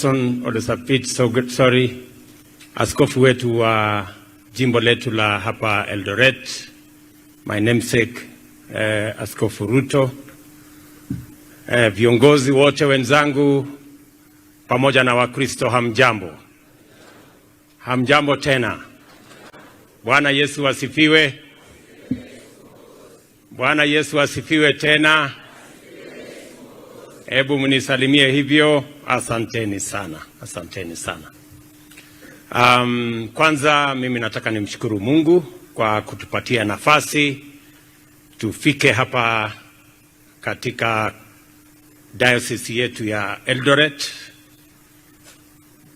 Ole Sapit, so good, sorry, askofu wetu wa jimbo letu la hapa Eldoret, my namesake Askofu Ruto, viongozi wote wenzangu pamoja na Wakristo, hamjambo? Hamjambo tena. Bwana Yesu asifiwe. Bwana Yesu asifiwe tena. Hebu mnisalimie hivyo. Asanteni sana, asanteni sana. Kwanza mimi nataka nimshukuru Mungu kwa kutupatia nafasi tufike hapa katika diocese yetu ya Eldoret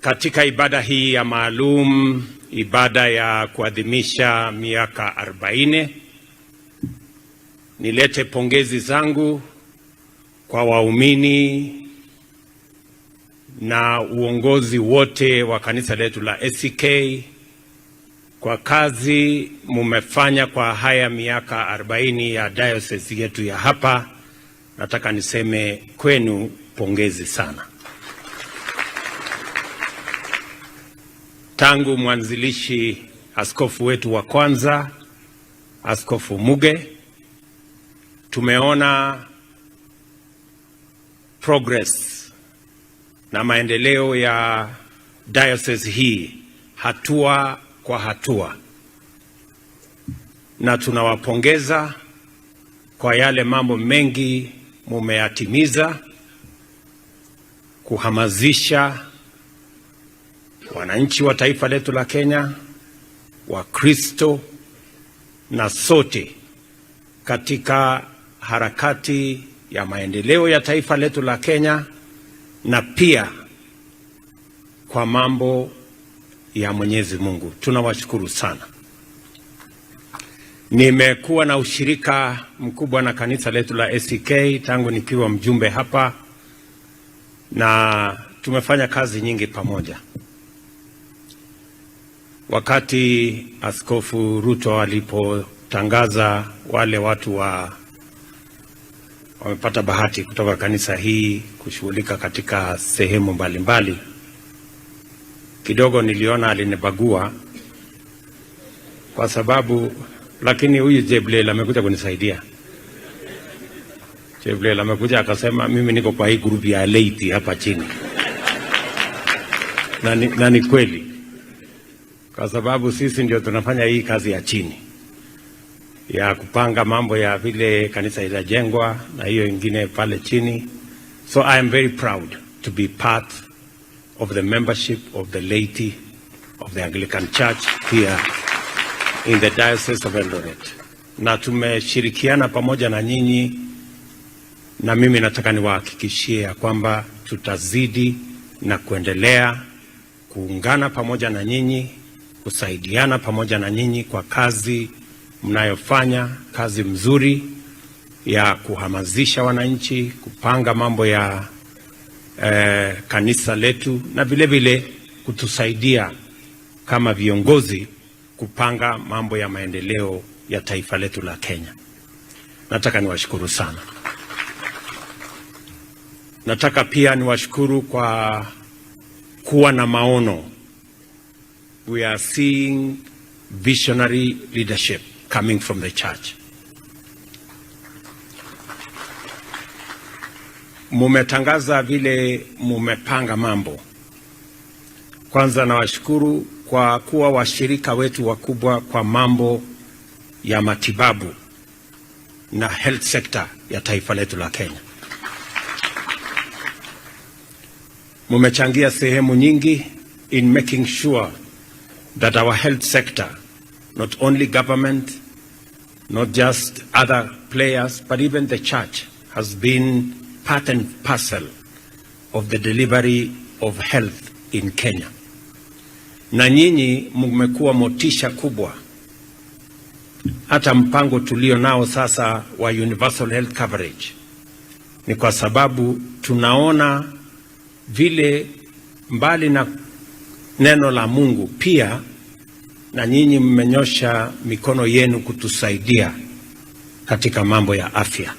katika ibada hii ya maalum, ibada ya kuadhimisha miaka 40. Nilete pongezi zangu kwa waumini na uongozi wote wa kanisa letu la ACK kwa kazi mumefanya kwa haya miaka 40 ya diocese yetu ya hapa. Nataka niseme kwenu pongezi sana. Tangu mwanzilishi askofu wetu wa kwanza Askofu Muge, tumeona progress na maendeleo ya diocese hii hatua kwa hatua, na tunawapongeza kwa yale mambo mengi mumeyatimiza, kuhamasisha wananchi wa taifa letu la Kenya, Wakristo na sote katika harakati ya maendeleo ya taifa letu la Kenya na pia kwa mambo ya Mwenyezi Mungu. Tunawashukuru sana. Nimekuwa na ushirika mkubwa na kanisa letu la ACK tangu nikiwa mjumbe hapa, na tumefanya kazi nyingi pamoja. Wakati Askofu Ruto alipotangaza wale watu wa wamepata bahati kutoka kanisa hii kushughulika katika sehemu mbalimbali mbali, kidogo niliona alinibagua kwa sababu, lakini huyu Jeblel amekuja kunisaidia. Jeblel amekuja akasema mimi niko kwa hii grupu ya laity hapa chini, na ni kweli, kwa sababu sisi ndio tunafanya hii kazi ya chini ya kupanga mambo ya vile kanisa itajengwa na hiyo ingine pale chini. So I am very proud to be part of the membership of the laity of the Anglican Church here in the Diocese of Eldoret, na tumeshirikiana pamoja na nyinyi, na mimi nataka niwahakikishie ya kwamba tutazidi na kuendelea kuungana pamoja na nyinyi, kusaidiana pamoja na nyinyi kwa kazi mnayofanya, kazi mzuri ya kuhamasisha wananchi, kupanga mambo ya kanisa letu na vile vile kutusaidia kama viongozi kupanga mambo ya maendeleo ya taifa letu la Kenya. Nataka niwashukuru sana. Nataka pia niwashukuru kwa kuwa na maono. We are seeing visionary leadership coming from the church. Mumetangaza vile mumepanga mambo. Kwanza nawashukuru kwa kuwa washirika wetu wakubwa kwa mambo ya matibabu na health sector ya taifa letu la Kenya. Mumechangia sehemu nyingi in making sure that our health sector, not only government, not just other players, but even the church has been part and parcel of the delivery of health in Kenya. Na nyinyi mmekuwa motisha kubwa. Hata mpango tulio nao sasa wa universal health coverage ni kwa sababu tunaona vile mbali na neno la Mungu pia na nyinyi mmenyosha mikono yenu kutusaidia katika mambo ya afya.